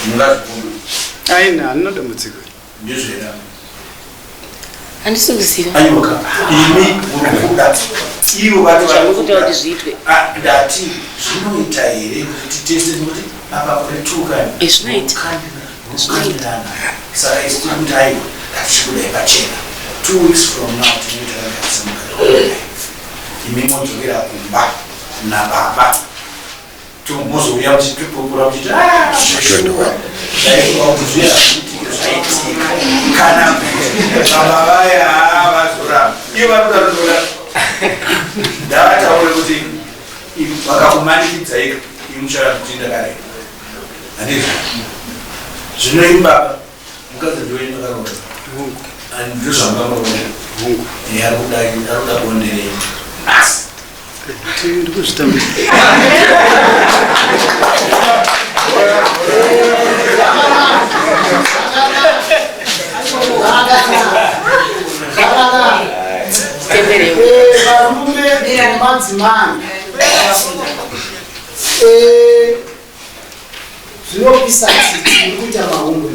Mungazvibvuma? Aina, handina dambudziko. Ndizvo here? Handisi kuziva. Aiwa, imi muri kuda ivo vati vari Zvamukuita kuda. kuti zviitwe. Ah, ndati zvinoita here kuti titeste nekuti apa kune tukani Eh, zvinoita. Zvinoita. Saka isu tiri kuti aiwa, ngatichibudai pachena. 2 weeks from now tinenge takagadzisa mukati. Imi modzokera kumba nababa. Mozouya muchitipupura muchiti, "Ah, shuwa zvaifunga kuti zviya zviitike zvaitika." Kana kuti baba vaya vazoramba. Ivo vanoda kutora. Ndavataure kuti vakakumanikidzai imi muchara kuti ndakareba. Handizvo? Zvino imi baba, mukadzi ndiwenyu makaroora. Ndizvo zvamakaroora. Hongu. Ari kuda bonde renyu. Asi Ndikuzvitambira. Zvakanaka. Tenderewo. Varume nemadzimai, zvinopisa tsitsi muri kuita mahumbwe.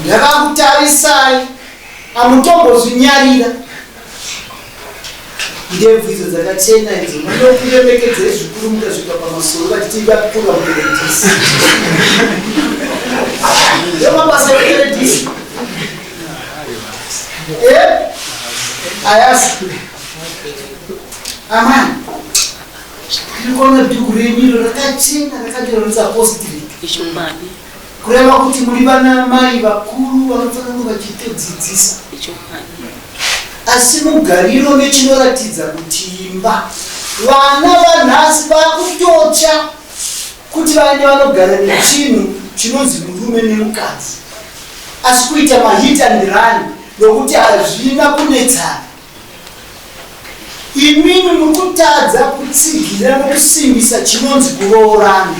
Ndakakutarisai, hamutombozvinyarira. Ndebvu idzo dzakachena idzo, munokuremekedzei zvikuru mukasvika pamasoro vachiti vakura muperedhisi. Ndomabasa eperedhisi. Eh? Ayasi. Amai. Ndiri kuona dhuku renyu iro rakachena rakanyorwa apostolic. Ichokwadi. Kureva kuti muri vana mai vakuru vanofanira kunge vachitodzidzisa. Ichokwadi. Asi mugariro nechinoratidza kuti imba vana vanhasi vakutotya kuti vaende vanogara nechinhu chinonzi murume nemukadzi, asi kuita mahit and run nokuti hazvina kunetsana. Imimi muri kutadza kutsigira nokusimbisa chinonzi kuroorana.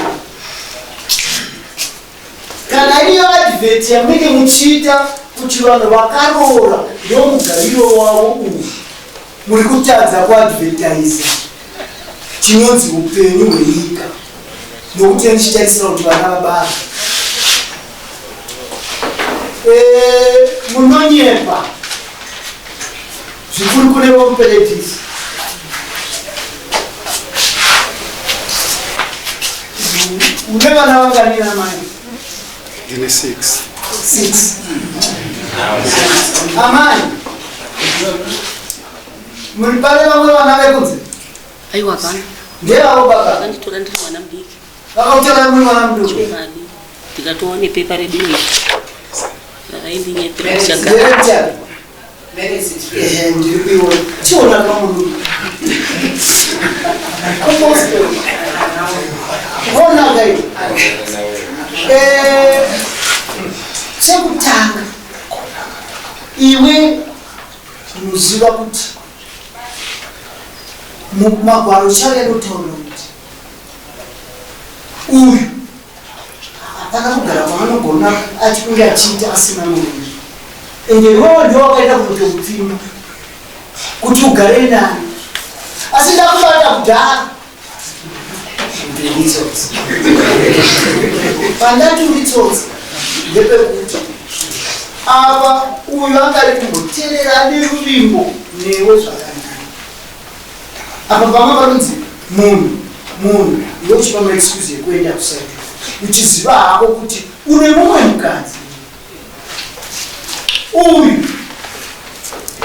Kana iyo advert yamunenge muchiita kuti vanhu vakaroora ndomugariro wavo uwu, muri kutadza kuadvertisa chinonzi upenyu hwenyika, nokuti ndichitarisira kuti vana vabara. Munonyepa zvikuru kune vomuperedhisi. Une vana vangani namai? Ndine 6. Six. Amai, muri pane vamwe vana vekunze? Aiwa, hapana. Ndevavo baba? Vakanditora ndiri mwana mudiki. Vakakutora muri mwana muduku? Chokwadi. Ndikatoona nepepa redu iri ravaindinyepera ndichagara. Nderemuchato? Ehe, ndiri kuiona. Chiona kamuduku. Apostle. Ona kai. Chekutanga, iwe unoziva kuti mumagwaro chave anotaura kuti uyu hapana kugara kwaanogona achikunge achiita asina murume, ende iwewo ndiwo wakaita kutotopfimba kuti ugare naye. Asi ndakubata kudhara, ndiri tsotsi. Pandati uri tsotsi ndepekuti apa uyu anga ari kumboteerera ane ruvimbo newe zvakanaka. Apa pamwe panonzi munhu iwe uchipa maexcuse yekuenda kuside, uchiziva hako kuti une mumwe mukadzi. Uyu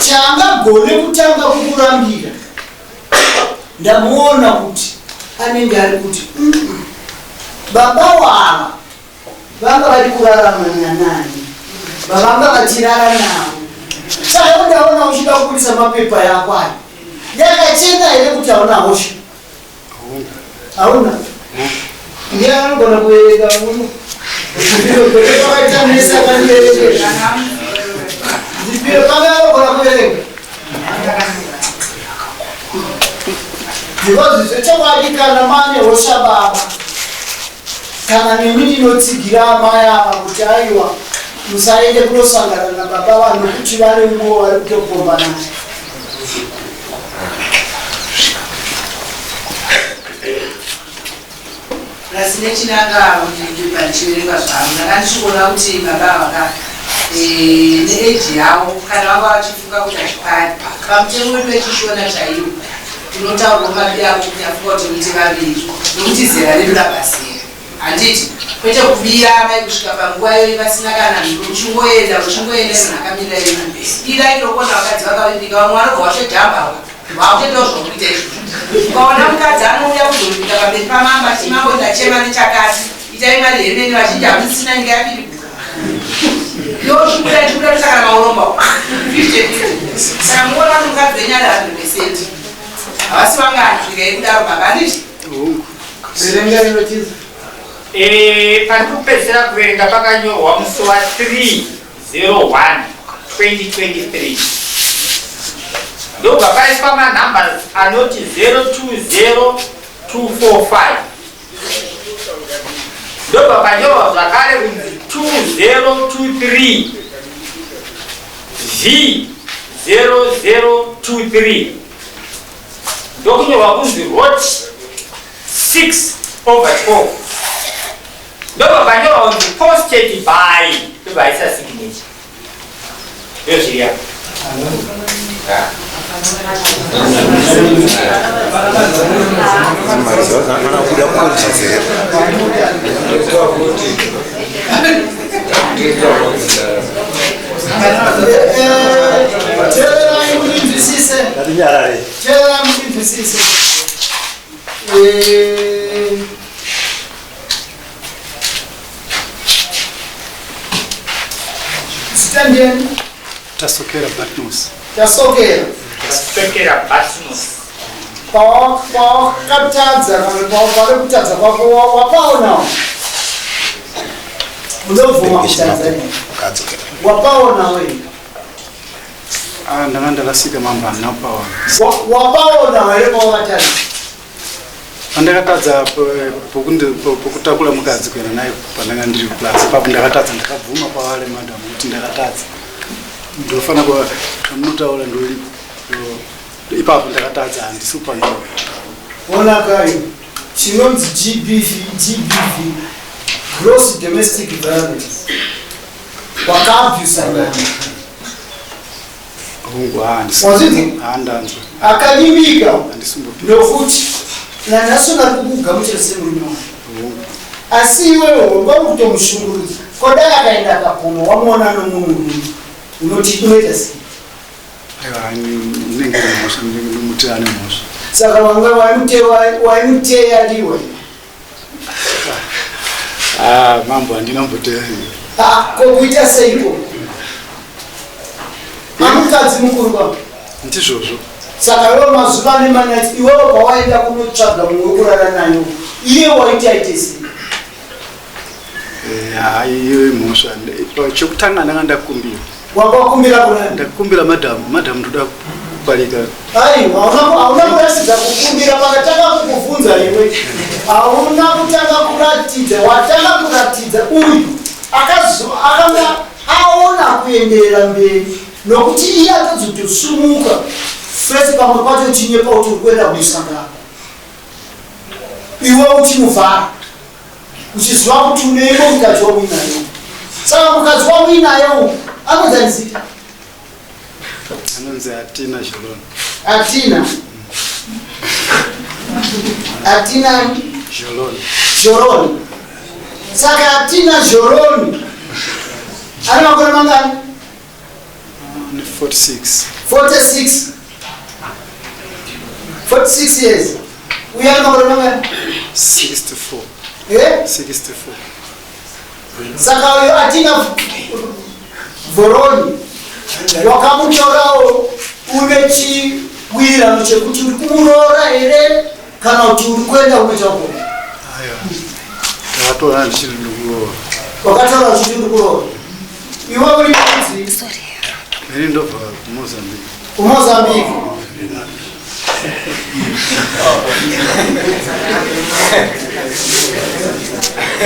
chaangagone kutanga kukurambira, ndamuona kuti anenge ari kuti, Baba wava vanga vari kurarama nanani vavanga vachirara navo?" Saka ndaona uchida kubudisa mapepa yako ayo, yakachena here kuti hauna hosha? Hauna. Ndiye anogona kuverenga uno pakaita mesa kandiverengera ndipiro panga anogona kuverenga, because zvechokwadi kana mane hosha baba, kana nemi ndinotsigira amai ava kuti aiwa, musaende kunosangana nababa vanhu nokuti vane nguva vari kutopomba naye. Plus nechinanga ndichiverenga zvangu ndanga ndichikuona kuti baba ava ka neage yavo kana vanga vachifunga kuti hachikwani pamutemo wedu wechishona chaiwo tinotaurwa mabi ako kuti afunga kuti muite vaviri nokuti zera redu rabasera handiti kwete kubira amai kusvika panguva iyoyi vasina kana mhiko uchingoenda uchingoenda munhu akamirira imi ira inokona vakadzi vakavimbika vamwe vanobva vatojambawo vakutoitawo zvakuita izvozvo ukaona mukadzi anouya kuzovimbika pamberi pamambo achiti mambo ndachema nechakati itai mari here neni vazhinji hamusina nyika yapiriguka iwe uchibuda chibuda tosakana mauromba 50 saka muona kuti mukadzi wenyu ari 100 percent havasi vangani zvikai kudaro baba handiti Hongu. Verenga inotiza. Pandiri kupedzisira kuverenga pakanyorwa musi wa 301 2023 ndobva paiswa manumbers anoti 020245 ndobva panyorwa zvakare kunzi 2023 V 0023 ndokunyorwa kunzi rot 6 over 12 ndobva panyorwa kunzi posted by ndobva aisa signature ndozviri apa. Vanabuda kudzidzira. Teererai mundinzwisise. Ngatinyarare. Teererai mundinzwisise. Zita ndiani? Tasokera Batmos. Tasokera. Tasokera Batmos. Pawakatadza kana pari kutadza kwako wapaonawo. Unobvuma kutadza here? Wapaonawo here? Ah, ndanga ndarasika mambo handina kupaona. Wapaonawo here pawakatadza? Pandakatadza pokutakura mukadzi kuenda naye pandanga ndiri plus ipapo ndakatadza ndakabvuma kwavari madam kuti ndakatadza. Ndofana kuva zvamunotaura ndori ipapo ndakatadza handisi kupangirwa. Ona kai chinonzi GBV, GBV, gross domestic violence. Wakaabhusa nyama. Hongu, handisi. Wazvinzwa? Handanzwa. Akanyimika Handisimbopika. nokuti nanhasi ungari kukugamuchira semurume wako. Hongu. Asi iwewe wanga uri kutomushungurudza. Ko dai akaenda akapoma wamuona nomumwe murume unoti unoita sei? Aiwa, ndinenge ndine mhosva, ndinenge ndomuti ane mhosva. Saka wanga waimuteya ndiwe. Ah, mambo handina kumboteya. Ah, ko kuita seiko? Amukadzi mukuru kwa. Ndizvozvo. Saka iwe mazuva nemanaiti iwewe pawaenda kunotsvaga mumwe wekurara naye iye waiti aite sei? Hayi iyo imhosva. Chekutanga ndanga ndakumbira. Wanga wakumbira kunani? Ndakumbira madam, madam ndoda kubarika. Aiwa, hauna kuratidza kukumbira pakatanga kukubvunza iwe. Hauna kutanga kuratidza, watanga kuratidza uyu akanga aona kuenderera mberi nokuti iye atozotosumuka first pamwe pacho chinyepa kuti uri kuenda kumusangano iwe uchimuvhara uchiziva kuti une imwe mukadzi wamuinayo. Saka mukadzi wamuinayo uyu anonzi zita? Anonzi Atina Joloni. Atina. Atina Joloni. Joroni. Saka Atina Joroni ane makore mangani? Ane 46. 46. 46 years. Uyu ane makore mangani? 64. 64. Saka uyu Atina Voroni wakamutorawo une chiwirirano chekuti uri kumuroora here kana kuti uri kuenda kunoita uko? Aiwa. Ndakatora ndichiti ndikuroora. Wakatora uchiti ndiri kuroora. Iwe uri kunzi Ini ndobva kuMozambique. kuMozambique.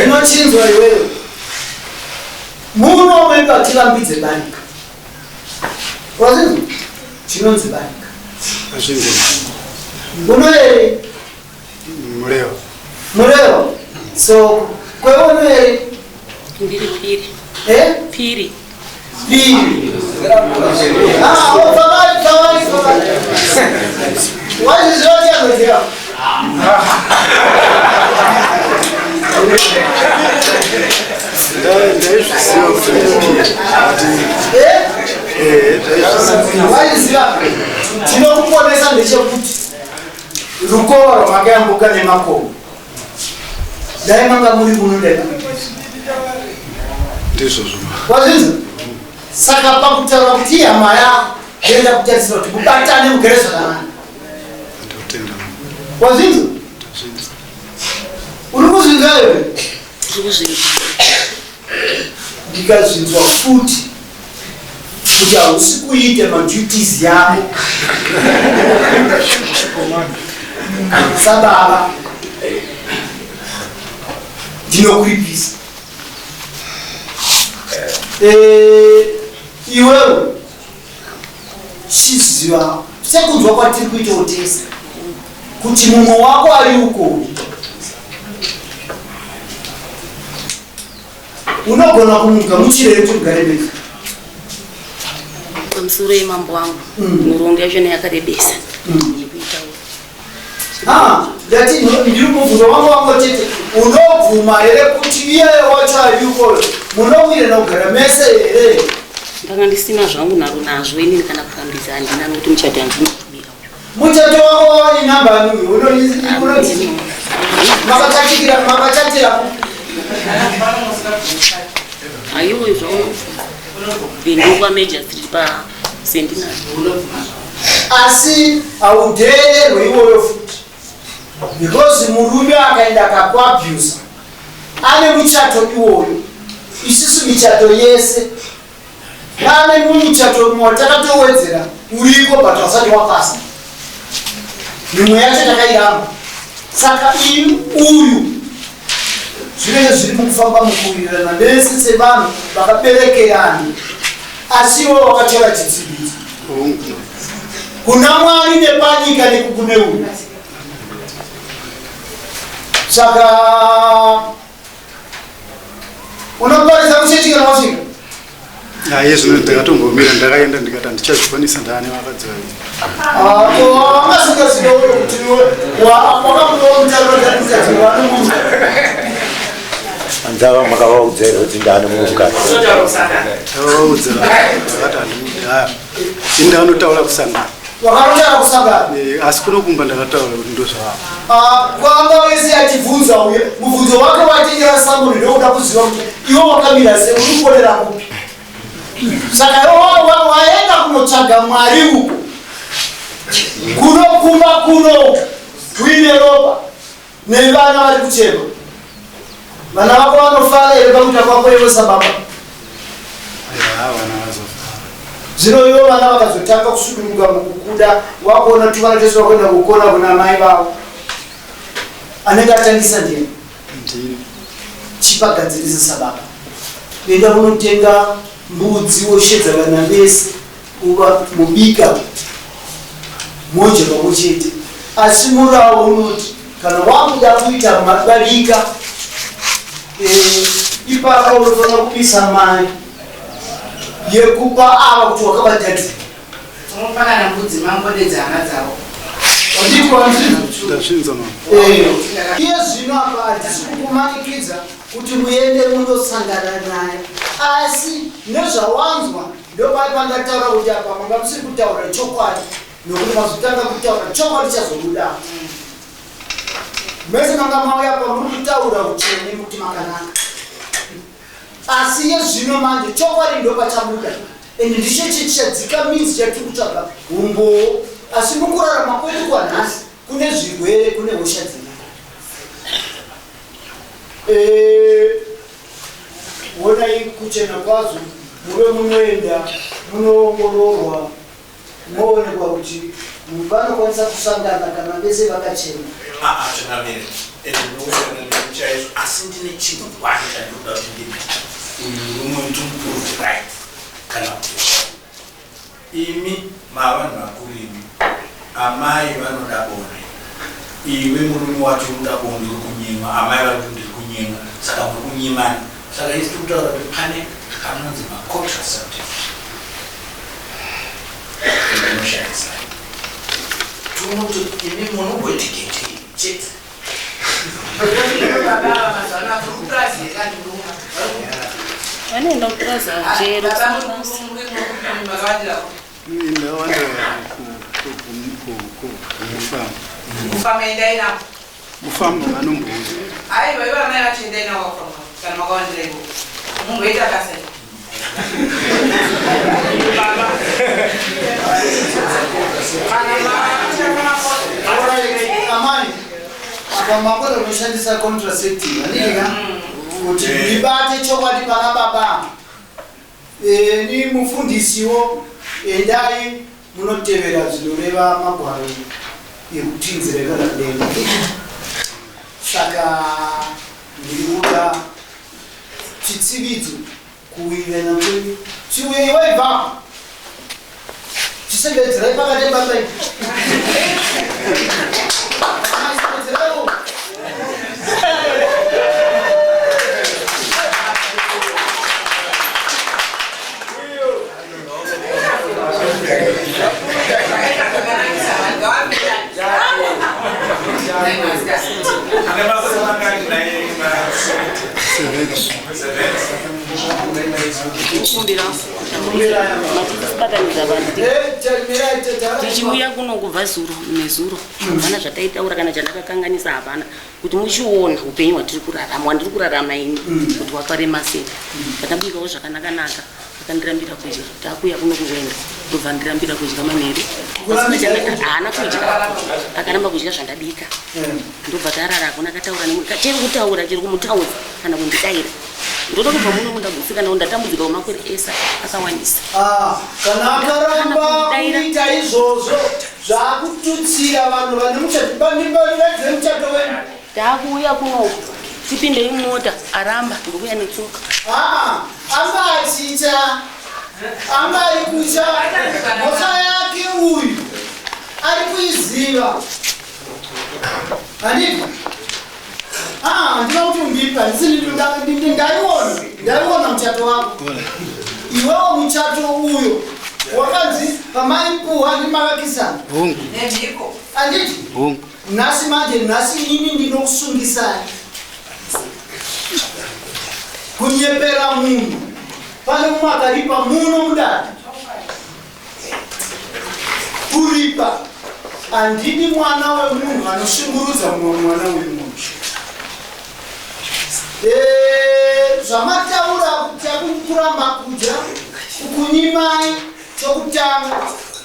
Inochinzwa iwewe. Muno medu hatirambidze barika. Wazvinzwa? Chinonzi barika. Azvinzwa. Muno here? Murewa. Murewa. So kweono here? Ndiri Piri. Eh? Piri. Piri. Ah, oh, favari, favari, favari. Wazviziva kuti anoziva? Ndaizviziva kuti ndipiri. Eh? Eh, ndaizviziva. Waiziva chinokuponesa ndechekuti rukova rwamakayambuka nemakomo dai manga muri muno dai Ndizvozvo. Wazvinzwa? Saka pakutaura kuti ihama yako enda kutarisira kuti mubatane mugere zvakanaka. Ndotenda. Wazvinzwa? Ndazvinzwa. Uri kuzvinzwa iwe? Ndiri kuzvinzwa. Ndikazvinzwa futi kuti hausi kuita maduties yako sababa ndinokuripisa. Eh, iwewe chiziva sekunzwa kwatiri kuitawo tese kuti mumwe wako ari uko unogona kumugamuchira here kuti mugare mese? Pamusoro yemambo wangu. Nhoroondo yacho yakarebesa yekuitaura. Ah, ndati ndiri mubvunzo wangu wangu chete, unobvuma here kuti iyeye wacho ari ukoyo munowirana kugara mese here? Ndanga ndisina zvangu nharo nazvo inini, kana kurambidza handina, nokuti muchato handinotubira uyu. Muchato wako wawani namba ani uyu? Unoti makachatira makachatira? Aiwo, zvaunobvuma ndokwa Major Street paCentenary. Asi haudheererwe iwoyo futi, because murume akaenda akakuabusa ane muchato iwoyo. Isusu michato yese pane mumuchato mumwe watakatowedzera uriko, but wasati wapasa. Mimwe yacho takairamba. Saka uyu zvinenge zviri mukufamba mukuwirirana vese sevanhu vakaberekerana, asi iwo wakatora chitsibidzo kuna Mwari nepanyika nekukune uyu. Saka unoparidza kuchechi kana wasvika? Iye zvino ndakatombomira, ndakaenda ndikati handichazvikwanisa, ndaane vakadzi vaviri. Wangasingaziva uyo kuti wakamuwa mutauro wanomunhu. Anzava makavaudza here kuti ndaane mumwe mukadzi? Ndakavaudza, ndakati handimudi. Haya, ini ndakanotaura kusangana. Wakanotaura kusangana? Eh, asi kuno kumba ndakataura kuti ndozvava. Kwanga wese achibvunza uye mubvunzo wake watengera samuri ndokuda kuziva kuti iwe wakamira sei, uri kuponera kupi. Saka iwe waenda kunotsvaga Mwari uko kunokumba kuno uine ropa nevana vari kuchema. Vana vako vanofara here pakuita kwako iwe sababa? Ya, vana vazofara. Zvino ivo vana vakazotanga kusuduruka mukukuda, wakuona tuvana twese vakuenda kukona kuna mai vavo, anenge atangisa ndiye? Ndini. Chipagadzirisa sababa, enda unotenga mbudzi, woshedza vana vese, uva mubika modya pamwe chete. Asi murawo unoti kana wakuda kuita mabarika, ipapa unofanira kubisa mari yekupa ava kuti wakavajadzira. Unopakana mbudzi mambodedza hama dzavo. Nditwanzvizvo. Ndazvinzwa, mama. Iye zvino apa hatisi kukumanikidza kuti muende mundosangana naye, asi nezvawanzwa ndopai pandataura kuti apa manga musiri kutaura chokwadi, nokuti mazotanga kutaura chokwadi chazobuda mese manga mauya pa muri kutaura uchene kuti makanaka. Asi iye zvino manje chokwadi ndopachabuda, ende ndicho chichadzika midzi chatiri kutsvaga umbowo. Asi mukurarama kwedu kwanhasi kune zvirwere, kune hosha dzina. Onai kuchena kwazvo, muve munoenda munoongororwa, moonekwa kuti vanokwanisa kusangana kana vese vakachena. Aa, changamire, ende ndinokusangana nemi chaizvo, asi ndine chinhu one chandinoda kuti ndimi uyu murume muti right kana kuti imi mavanhu vakuru, imi amai vanoda bonde, iwe murume wacho unoda bonde, uri kunyimwa, amai vari kuti ndiri kunyimwa. kunyimwa, saka muri kunyimana. Saka isi tiri kutaura kuti pane anonzi macontraceptive inoshandisa tinoti imi munomboitiketei chete. Vanoenda kupurazi chero. Ndawanda kufamba. Kufamba endai nako. Kufamba vanombouya. Aiwa, ivo amai vacho endai nako kufamba kana makawandira ikoko. Mumboita basa iri. Baba. Kana Alright, amai, apa makore unoshandisa contraceptive handiti ka, kuti ndibate chokwadi pana baba. Ni mufundisiwo, endai munotevera zvinoreva magwaro ekuti nzira inoda kudenga. Saka ndiri kuda chitsividzo kuwirirana kwenyu. Chiuye iwe, ibvapo, chisembedzerai pakati baba. Sembedzeraiwo. Ane makore mangani naye? Seven. Kumbira matibatanidza vanhu. Tichiuya kuno kubva zuro nezuro, hapana zvataitaura kana chandakakanganisa, hapana. Kuti muchiona upenyu hwatiri kurarama, hwandiri kurarama ini, kuti wakarema sei. Ndakabikawo zvakanaka-naka, akandirambira kudya. Takuya kuno kuwenda, ndobva ndirambira kudya manheru. Pasina haana kudya, akaramba kudya zvandabika. Ndobva tarara, hakuna akataura nemwe, chero kutaura, chero kumutaura kana kundidaira. Ndoda kubva muno mundagutsikana, ndatambudzika kwemakore ese akawandisa. Ah, kana akaramba Kana kuita izvozvo, zvakututsira vanhu vane muchato bandimbaridze muchato wenyu. Taakuuya kunoku, tipindei mumota, aramba, ndokuya netsoka. Ah, anga achiita, anga ari kucha mhosva yake uyu ari kuiziva, handiti? Ah, handina kuti undipa, ndaiona, ndaiona muchato wako iwewo. Muchato uyo wakanzi pamaipuhwa ndimavakisana. Hongu. Nemhiko. Handiti? Hongu. Nhasi manje, nhasi ini ndinokusungisai kunyepera munhu. Pane mumwe akaripa muno mudare, kuripa. Handidi mwana wemunhu anoshungurudza mumwe mwana wemunhu. Zvamataura kuti kuramba kudya, kukunyimai, chokutanga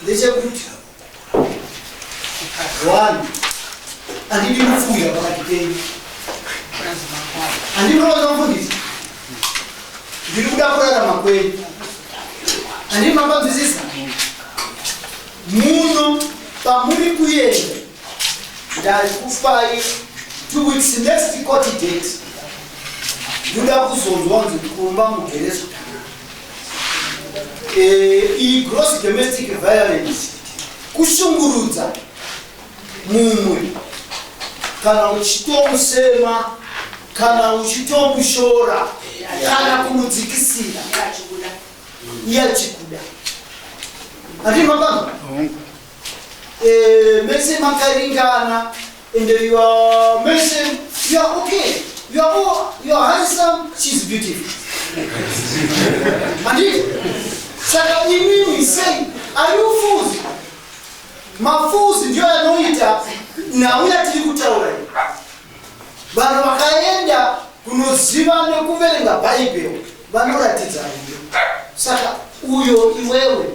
ndechekuti one, handidi mupfuya pakati penyu. Handinoona mufundisi, ndiri kuda kurarama kwenyu. Handini mapanzwisisa? Muno pamuri kuenda, ndakupai 2 weeks. Next court date ndoda kuzonzwa kunzi kumba mugere zvakanaka. Iyi gross domestic violence, kushungurudza mumwe, kana uchitomusema, kana uchitomushora, kana kumudzikisira iye achikuda. Handii mapanga? Hongu. Mese makaringana and you are mese, you are okay, you are all, you are handsome, she's beautiful, handiti? Saka imimi sei, are you fools? Mafools ndiyo anoita nhau yatiri kutaura iyi. Vanhu vakaenda kunoziva nekuverenga Bhaibheri vanoratidza rudo. Saka uyo, iwewe,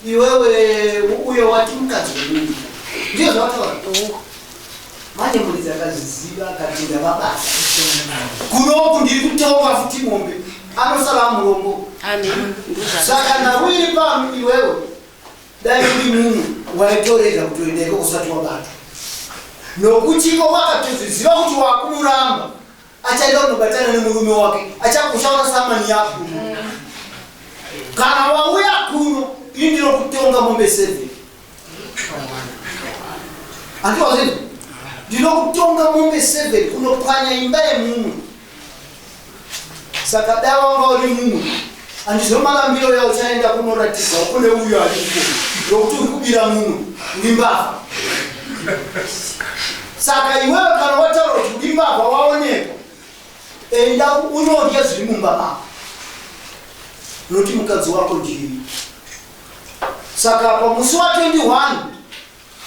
iwewe uyo wati mukadzi wemunhu, ndiyo zvavataura. Manje muridzi akazviziva akatenda vabasa kunoku, ndiri kutonga futi mombe, anosara murombo. Amen. Saka nhau iri pano, iwewe dai uri mumwe waitorega kutoenda iko kusati wabatwa, nokuti iko wakatozviziva kuti wakumuramba, achaenda kunobatana nemurume wake, achakushaura samani yako. Kana wauya kuno, ini ndinokutonga mombe 7. Handiwazvizvo? Ndinokutonga mombe 7 kunopwanya imba yemumwe. Saka dai wanga uri mumwe, handizvo marambiro yauchaenda kunoratidza kune uyo ariko nokuti uri kubira mumwe, uri mbavha. Saka iwewe kana wataura kuti uri mbavha waonekwa, enda unodya zviri mumba mako noti mukadzi wako ndini. Saka pamusi wa 21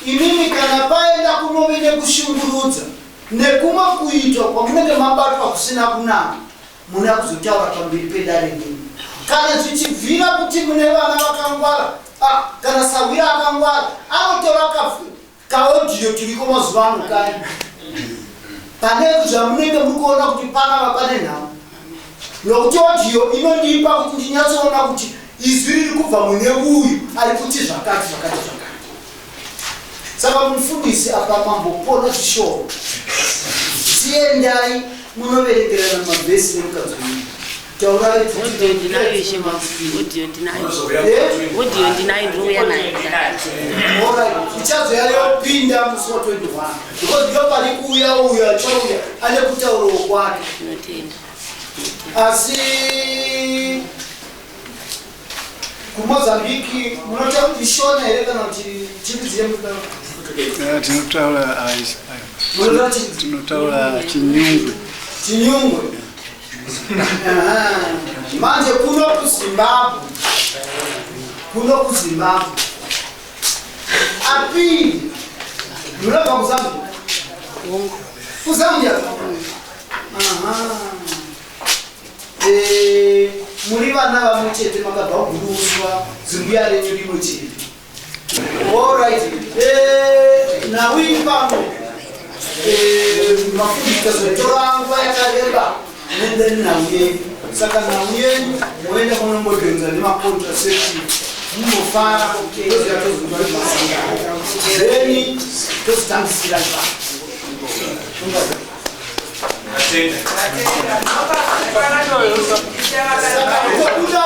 Imimi kana paenda kunove nekushungurudza nekumwe kuitwa kwamunenge mabatwa kusina kunaka muna kuzotaura pamberi pedare rino. Kana zvichibvira kuti mune vana vakangwara, ah, kana sahwira akangwara anotora kaaudio tiriko mazuva ano kani pane zvamunenge muri kuona kuti panava pane nhau nokuti audio inondipa kuti ndinyatsoona kuti izwi riri kubva mune uyu ari kuti zvakati zvakati zvakati. Saka mufundisi apa mambopona zvishoma. Chiendai munoverengerana mavhesi nemukadzi wenyu. Taurai Audio ndinayo ishe audio ndinayo. Audio ndinayo ndinouya nayo. Alright, ichazoya yopinda musi wa 21 because ndo pari kuuya uyo achauya ane kutaurawo kwake. Ndinotenda. Asi kuMozambique munotaura kuti Shona here kana kuti chirudziye munotaura? Tinotaura Munotaura chi- tinotaura Chinyungwe. Chinyungwe. Aha. Manje kuno kuZimbabwe, kuno kuZimbabwe apii munobva kuZambia? KuZambia? Aha. Eh, muri vana vamwe chete makabva kuguruuswa zimbuya renyu rimwe chete. Alright. Eh, nhau iri pano eh, mafundisi tazotora nguva yakareba nendeni nhau yenyu. Saka nhau yenyu moenda kunombodhonza nemacontraceptive mumbofara toziva tozonzwa zvemasangano then tozotambisira ipapo. Saka kutobuda